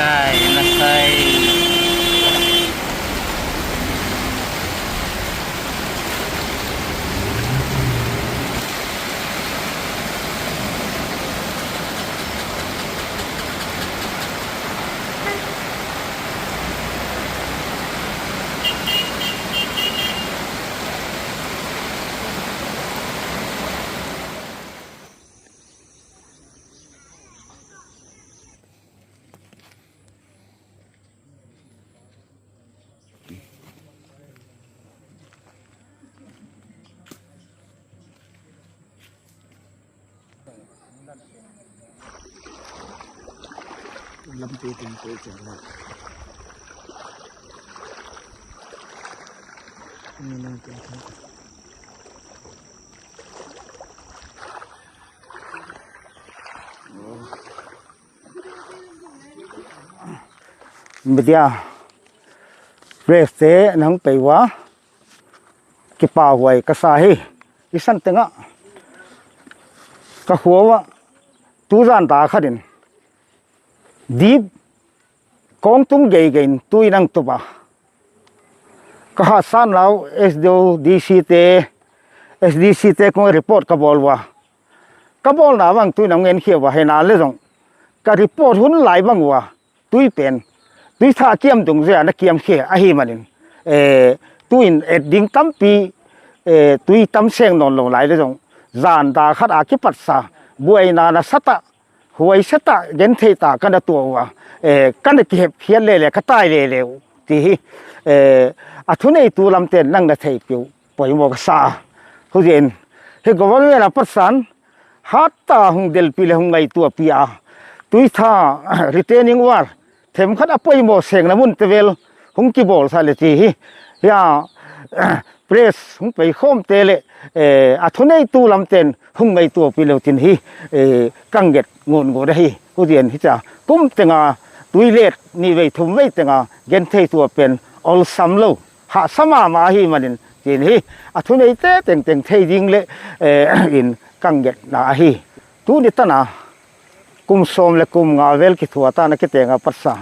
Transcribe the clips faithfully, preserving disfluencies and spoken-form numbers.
Ai, na sai. Lampi teng teng teng la. Lampi teng teng. Media press te nang pei ua, kipahhuai ka sa hi. I san teng ah ka khua uah tu zan ta khat in dip kong tung gei gei in tui nang tup a, ka hasan lau S D O, D C te, S D C te kong report ka bawl ua. Ka bawlna bang tui nang en khia ua, hena le zong ka report hun lai bang ua, tui pen, tui tha kiam dung zia na kiam khia ahi manin, eh, tui in et ding tampi, eh, tui tam seng nawn lo lai le zong, zan ta khat a kipatsa, buaina na sa ta, huai sa ta, genthei ta ka na tuah ua, eh, ka na kihep hial lele, ka tai lele uh, ti hi, eh, a thuneitu lam ten nang na theihpih uh poimoh ka sa. Huziakin, hi government a patsan, hat ta hung delpi le hung ngaihtuahpi a, tui tha, retaining wall, themkhat a poimoh sengna mun te vel hung kibawl sa le ti hi. Hia, press hung pei khawm te le, eh, a thuneitu lam ten hung ngaihtuahpi le uh tin hi, eh, ka nget ngun ngut ahi. Huziakin hichia kum teng a tui let nih vei thum vei teng a genthei tuah pen awlsam lo, hahsa mahmah ahi manin, tin hi, a thuneite tengteng thei ding le, eh, in ka ngetna ahi. Tuni tan a kum sawm le kum nga vel kithuah tan a kiteng a patsa,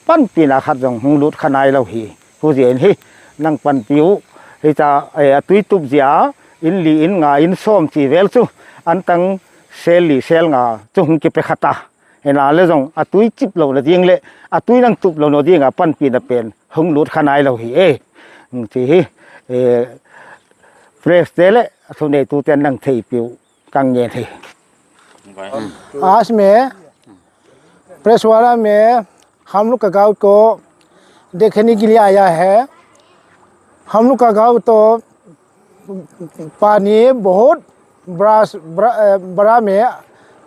panpihna khat zong hung lut kha nai lo hi. Huziakin hi, nang panpih uh, hichia, eh, a tui tup zia, inn li inn nga inn sawm chi vel chu, antang sel li sel nga chu hung kipe kha ta. Hena le zong a tui chip louhna ding le a tui nang tup louhna ding a panpihna pen hung lut kha nai lo hi e. Chi hi, eh, press te le a thuneitu ten nang theihpih uh ka ngen hi. आज में प्रेस वाला में हम लोग का गांव को देखने के लिए आया है। हम लोग का गांव तो पानी बहुत बड़ा, बड़ा, अ, बड़ा में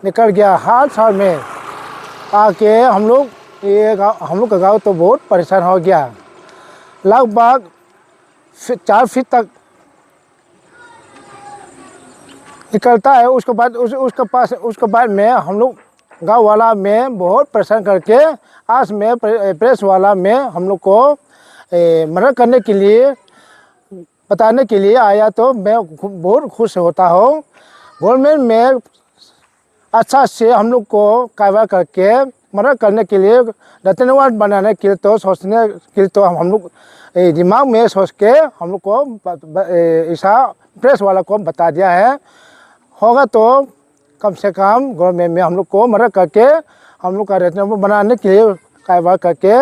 निकल गया। हर साल में आके हम लोग, ये गाँव, हम लोग का गाँव तो बहुत परेशान हो गया। लगभग फि-, चार फीट तक निकलता है। उसके बाद, उस, उसके पास, उसके बाद में हम लोग गाँव वाला में बहुत परेशान करके आज में प्रे-, प्रेस वाला में हम लोग को, ए, मदद करने के लिए बताने के लिए आया तो मैं खु-, बहुत खुश होता हूँ। गवर्नमेंट में अच्छा से हम लोग को कार्रवाई करके मदद करने के लिए, रिटेनिंग वॉल बनाने के लिए तो सोचने के लिए तो हम, हम लोग, ए, दिमाग में सोच के हम लोग को ब-, ब-, ए, ऐसा प्रेस वाला को बता दिया है। होगा तो कम से कम गवर्नमेंट में हम लोग को मदद करके हम लोग का रिटेनिंग वॉल बनाने के लिए कार्रवाई करके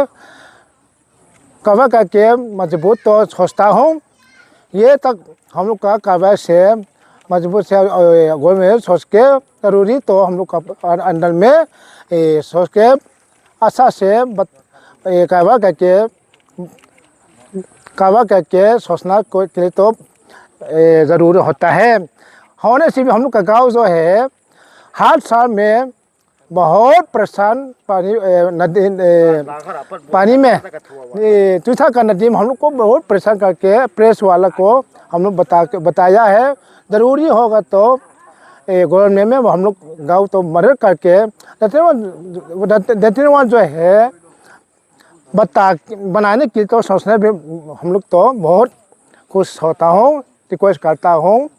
कवर करके मजबूत तो सोचता हूँ। ये तक हम लोग का कार्रवाई से मजबूत से, अ, गोल में सोच के जरूरी तो हम लोग का अं-, अंदर में, ए, सोच के अच्छा से बत-, ए, कार्रवाई करके, कार्रवाई करके सोचना को, के लिए तो, ए, जरूरी होता है। होने से भी हम लोग का गाँव जो है, हर साल में बहुत परेशान पानी, ए, नदी, ए, पानी में, ए, तुइथा का नदी में हम लोग को बहुत परेशान करके प्रेस वाला को हम लोग बता के, बताया है। जरूरी होगा तो, ए, गवर्नमेंट में हम लोग गाँव तो मदद करके रिटेनिंग वॉल, रिटेनिंग वॉल जो है, बता, बनाने की तो सोचने में हम लोग तो बहुत खुश होता हूँ, रिक्वेस्ट करता हूँ।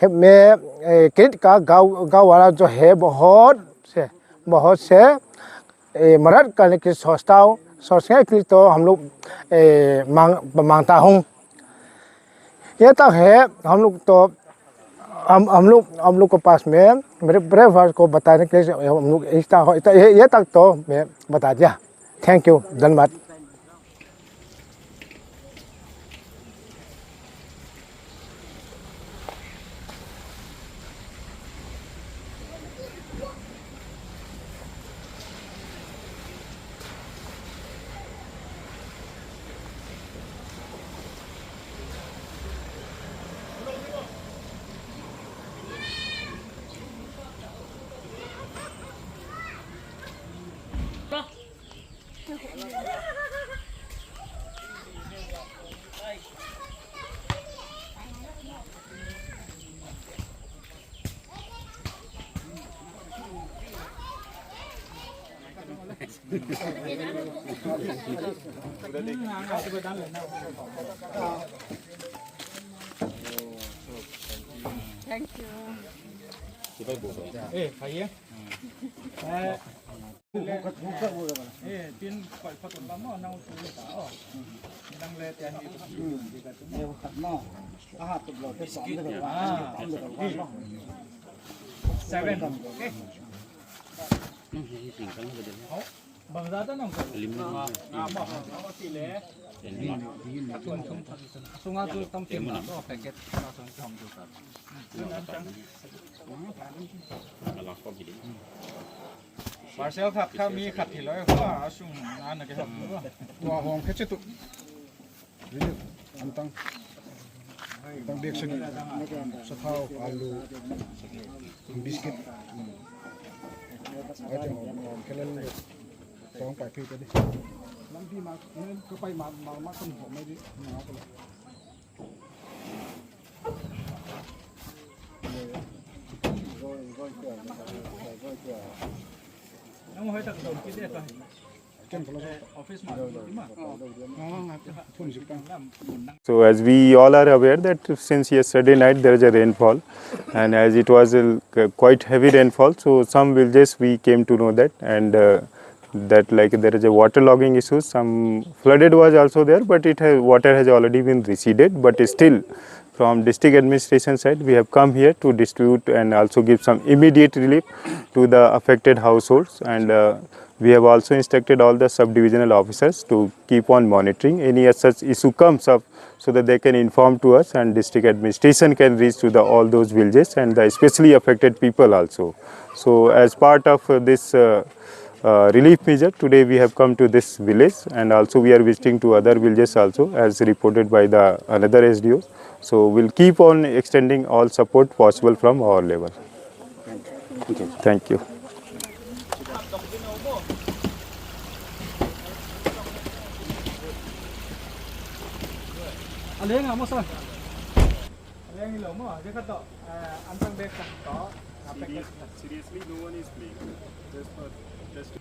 है, मैं, ए, किट का गाँव, गाँव वाला जो है, बहुत से, बहुत से ए, मदद करने की सोचता हूँ, सोचने के लिए तो हम लोग, ए, मांग, मांगता हूँ। ये तक है, हम लोग तो, हम, हम लोग, हम लोग के पास में मेरे ब्रेकफास्ट को बताने के लिए हम लोग इतना हो, इतना, ये, ये तक तो मैं बता दिया। Thank you, धन्यवाद। Thank you. Eh, hai ya. Eh, eh, tin, pa, pa, pa, ma, na, u, tu, ta, oh. Nang le, tian, ni, tu, ni, tu, ni. Ah. Seven. Okay. Oh, bang za ta nang ko. Lim. Ah, ma, ma, ma, si le. Lim. Tum, tum, tum, tum. Sunga tu tam tim na, tu packet na, tum, tum, tum, tum. Parcel khat kha mi khat hi lou, kha a sung na na ke hom. Tua hong khe che tu. Rilif, antang. Antang bag sagi. Sathau, alu, biscuit. Ai te hom, hom khe lel le. Tong pai phi te di. Lampi ma, ka pai ma, ma, ma kan hom mai di. Ma ka le. So as we all are aware that since yesterday night there is a rainfall, and as it was a quite heavy rainfall, so some villages we came to know that, and uh, that, like, there is a water logging issue. Some flooded was also there, but it has, water has already been receded. But still, from district administration side, we have come here to distribute and also give some immediate relief to the affected households. And uh, we have also instructed all the sub-divisional officers to keep on monitoring. Any as such issue comes up, so that they can inform to us and district administration can reach to the all those villages and the especially affected people also. So as part of uh, this uh, uh, relief measure, today we have come to this village, and also we are visiting to other villages also, as reported by the another S D O. So we'll keep on extending all support possible from our level. Thank you. Aleng amo sa. Aleng ilo mo, dia kata, eh, antang bag kata, apa kata? Seriously, no one is playing. Just for, just